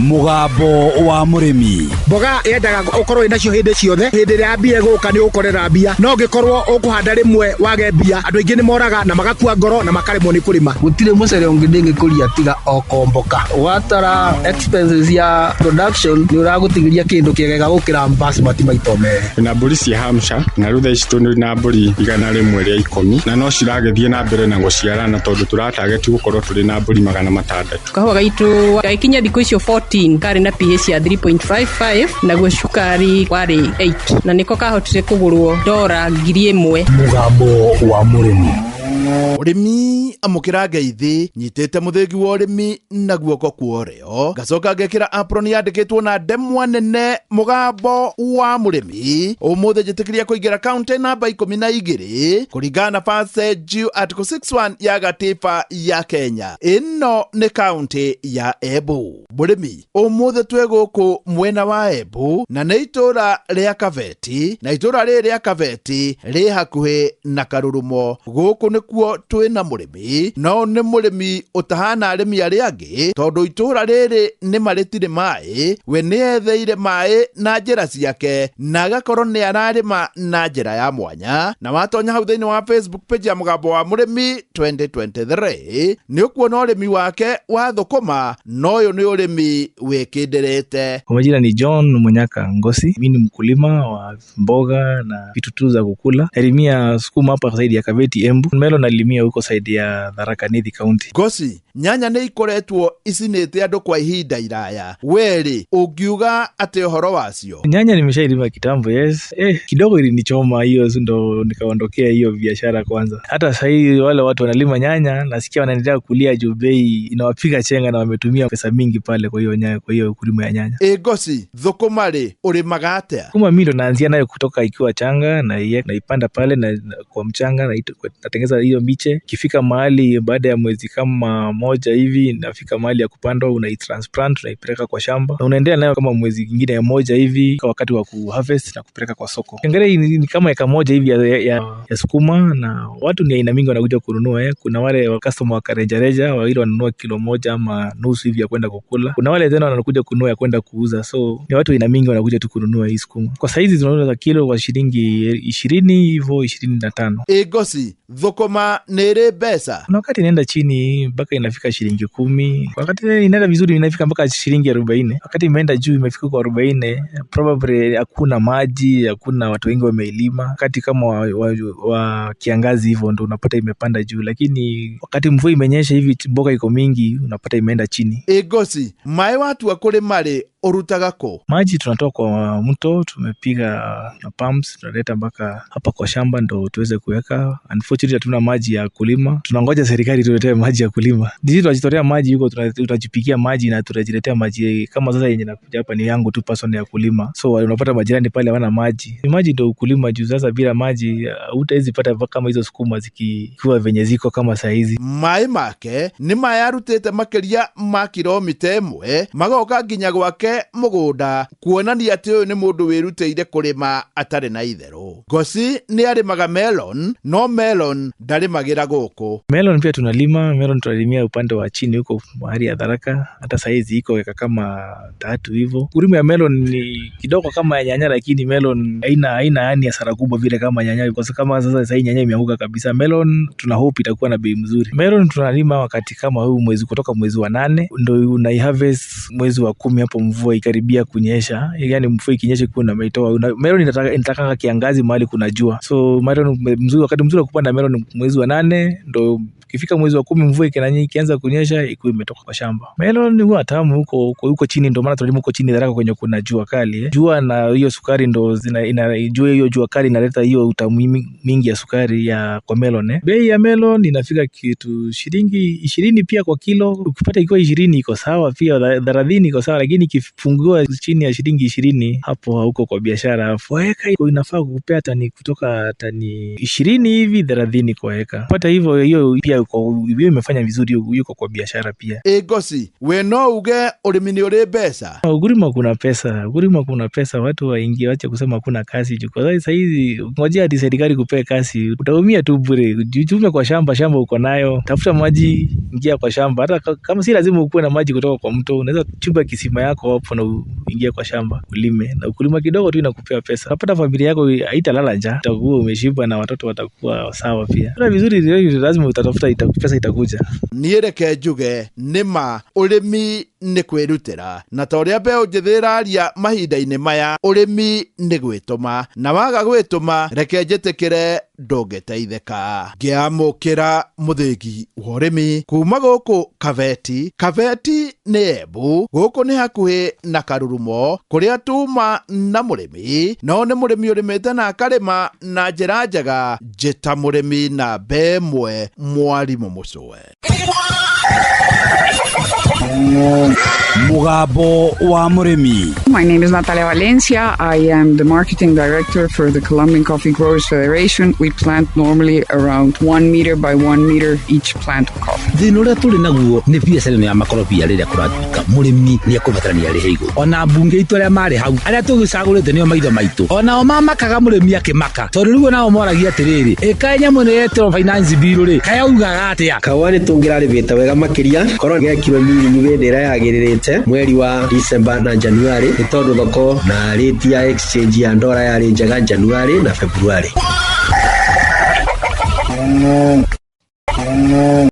Mũgambo wa mũrĩmi. Mboga yendaga ũkorwo nacio hĩndĩ ciothe, hĩndĩ ĩrĩa mbia ĩgũka nĩ ũgũkorera mbia, no ũngĩkorwo ũkũhanda rĩmwe wage mbia, andũ aingĩ nĩ moraga na magakua ngoro na makaremwo nĩ kũrĩma. Gũtirĩ mũcere ũngĩ ndĩngĩkũria tiga o komboka. Watara expenses ya production nĩ ũragũtigĩria kĩndũ kĩega gũkĩra basmati maita merĩ. Na mbũri cia Hampshire na rĩu thaa ici tũrĩ na mbũri 110 na no ciragĩthiĩ na mbere na gũciarana tondũ tũratageti gũkorwo tũrĩ na mbũri 600. Kahũa gaitũ gagĩkinya thikũ icio 14 karĩ na pH ya 3.55 naguo cukari warĩ 8 na nĩko kahotire kũgũrwo $1,000. Mũgambo wa mũrĩmi. Ũrĩmi amũkĩra ngeithi nyitĩte mũthĩgi wa ũrĩmi na guoko kwa ũrĩo ngacoka ngekĩra apron yandĩkĩtwo na ndemwa nene mũgambo wa mũrĩmi. Ũmũthĩ njĩtĩkĩria kũingĩra kaunti namba 12 kũringana na Passage Article 61 ya gatiba ya Kenya. Ĩno nĩ kaunti ya Embu. Mũrĩmi ũmũthĩ twĩ gũkũ mwena wa Embu na nĩ itũra rĩa Kabeti, na itũra rĩrĩ rĩa Kabeti rĩ hakuhĩ na Karurumo. Gũkũ nĩkuo twĩna mũrĩmi, no nĩ mũrĩmi ũtahana arĩmi arĩa angĩ tondũ itũra rĩrĩ nĩ marĩtirĩ maĩ. We nĩ etheire maĩ na njĩra ciake na agakorwo nĩ ararĩma na njĩra ya mwanya. Na watonya hau thĩinĩ wa Facebook page ya Mũgambo wa Mũrĩmi 2023 nĩ ũkuona ũrĩmi wake wa thũkũma, na ũyũ nĩ ũrĩmi wĩkindĩrĩte. Kwa majina ni John Munyaka Ngosi. Mimi ni mkulima wa mboga na vitu tu za kukula. Nalimia sukuma hapa zaidi ya Kabeti Embu. Melo nalimia huko side ya Tharaka Nithi County. Ngosi, nyanya nĩ ikoretwo icinĩte andũ kwa ihinda iraya. Weri ũngiuga atĩ ũhoro wacio? Nyanya nimeshailima kitambo, yes. Kidogo ilinichoma hiyo, ndo nikaondokea hiyo biashara kwanza. Hata sasa hivi wale watu wanalima nyanya nasikia wanaendelea kulia juu bei inawapiga chenga na wametumia pesa mingi pale kwa hiyo nyanya, kwa hiyo kulima ya nyanya. Ngosi, thũkũma rĩ ũrĩmaga atĩa? Sukuma mimi ndo naanzia nayo kutoka ikiwa changa na naipanda pale na kwa mchanga na natengeza hiyo miche. Ikifika mahali baada ya mwezi kama moja hivi nafika mahali ya kupandwa, unaitransplant unaipeleka kwa shamba na unaendelea nayo kama mwezi mwingine ya moja hivi kwa wakati wa kuharvest na kupeleka kwa soko. Angalia ni kama eka moja hivi ya sukuma, na watu ni aina mingi wanakuja kununua. Kuna wale wa customer wa rejareja wale wanunua kilo moja ama nusu hivi ya kwenda kukula. Kuna wale tena wanakuja kununua ya kwenda kuuza. So ni watu aina mingi wanakuja tu kununua hii sukuma. Kwa saizi tunauza za kilo kwa shilingi 20 hivyo 25. Ngosi, thũkũma nĩ ĩrĩ mbeca? Kuna wakati inaenda chini mpaka inafika shilingi 10. Wakati inaenda vizuri inafika mpaka shilingi 40. Wakati imeenda juu imefika kwa 40, probably hakuna maji, hakuna watu wengi wameilima. Wakati kama wa kiangazi hivyo ndo unapata imepanda juu, lakini wakati mvua imenyesha hivi mboga iko mingi unapata imeenda chini. Ngosi, maĩ watua kũrĩma rĩ ũrutaga kũ? Maji tunatoa kwa mto, tumepiga na pumps tunaleta mpaka hapa kwa shamba ndo tuweze kuweka. Unfortunately hatuna maji ya kulima, tunangoja serikali tuletee maji ya kulima. Sisi tunajitolea maji huko, tunajipikia maji na tunajiletea maji. Kama sasa yenye nakuja hapa ni yangu tu person ya kulima, so unapata majirani pale hawana maji. Ni maji ndo ukulima juu sasa bila maji hutawezi pata kama hizo sukuma zikiwa venye ziko kama saa hizi. Maĩ make nĩ maĩ arutĩte makĩria ma kilomita 1 magoka nginya gwake mũgũnda, kuonania atĩ ũyũ nĩ mũndũ wĩrutĩire kũrĩma atarĩ na itherũ. Ngosi nĩ arĩmaga melon, no melon ndarĩmagĩra gũkũ. Melon pia tunalima, melon tunalimia upande wa chini huko mahali ya Tharaka. Hata saizi iko eka kama 3 hivyo. Kulima ya melon ni kidogo kama ya nyanya, lakini melon haina yani hasara kubwa vile kama nyanya, kwa sababu kama sasa sasa nyanya imeanguka kabisa. Melon tuna hope itakuwa na bei mzuri. Melon tunalima wakati kama huu mwezi, kutoka mwezi wa 8 ndio unaiharvest mwezi wa 10 hapo mvua ikaribia kunyesha. Yani mvua ikinyesha kuna umeitoa. Melon inataka kiangazi mahali kuna jua. So melon mzuri, wakati mzuri wa kupanda melon mwezi wa 8 ndo ikifika mwezi wa 10 mvua ikianza kunyesha ikuwa imetoka kwa shamba. Melon huwa tamu huko chini, ndio maana tunalima huko chini Tharaka kwenye kuna jua kali. Jua na hiyo sukari ndo jua hiyo jua kali inaleta hiyo utamu mingi ya sukari ya kwa melon. Bei ya melon inafika kitu shilingi 20 pia kwa kilo. Ukipata ikiwa 20 iko sawa, pia 30 iko sawa, lakini Ukipungua chini ya shilingi 20 hapo hauko kwa biashara. Kwa eka inafaa kukupea tani kutoka tani 20 hivi 30 kwa eka. Pata hivyo, hiyo pia hiyo imefanya vizuri, yuko kwa biashara pia. Ĩ Ngoci, we no uge ũrĩmi nĩ ũrĩ mbeca? Ukulima kuna pesa, ukulima kuna pesa, watu waingie, wache kusema hakuna kazi juu kwa sasa hizi ngojea hadi serikali kupee kazi, utaumia tu bure. Jichume kwa shamba, shamba uko nayo, tafuta maji, ingia kwa shamba. Hata kama si lazima ukuwe na maji kutoka kwa mto, unaweza chimba kisima yako hapo na uingie kwa shamba ulime, na ukulima kidogo tu inakupea pesa. Unapata familia yako haitalala njaa, utakuwa umeshiba na watoto watakuwa sawa pia. Kuna vizuri, lazima utatafuta pesa itakuja. Niĩ reke njuge nĩ ma ũrĩmi nĩ kwĩrutĩra, na ta ũrĩa mbeũ njĩthĩ ĩraria mahinda-inĩ maya, ũrĩmi nĩ gwĩtũma, na waga gwĩtũma reke njĩtĩkĩre ndũngĩteithĩka. Ngĩamũkĩra mũthĩgi wa ũrĩmi kuma gũkũ Kabeti. Kabeti nĩ Embu, gũkũ nĩ hakuhĩ na Karurumo, kũrĩa tuma na mũrĩmi, no nĩ mũrĩmi ũrĩmĩte na akarĩma na njĩra njega. Njĩta mũrĩmi na ĩmwe mwarimũ Mũcũwe. Mugambo wa Mũrĩmi. My name is Natalia Valencia. I am the marketing director for the Colombian Coffee Growers Federation. We plant normally around 1 meter by 1 meter each plant of coffee. Thĩna ũrĩa tũrĩ naguo nĩ biacara ĩno ya makorobia rĩrĩa kũratuĩka mũrĩmi nĩ ekũbatarania arĩhe igũrũ. Ona mbunge itũ arĩa marĩ hau arĩa tũgĩcagũrĩte nĩo maitho maitũ, onao mamakaga mũrĩmi akĩmaka, tondũ rĩu onao moragia atĩrĩrĩ, ĩkaĩ nyamũ ĩno yetĩrwo finance bill rĩ, kaĩ augaga atĩa? Kaũa nĩ tũngĩrarĩmĩte wega makĩria korwo gekirwo mĩrĩmi hĩndĩ ĩrĩa yagĩrĩrĩte mweri wa December na January, nĩ tondũ thoko na rate ya exchange ya ndora yarĩ njega January na February.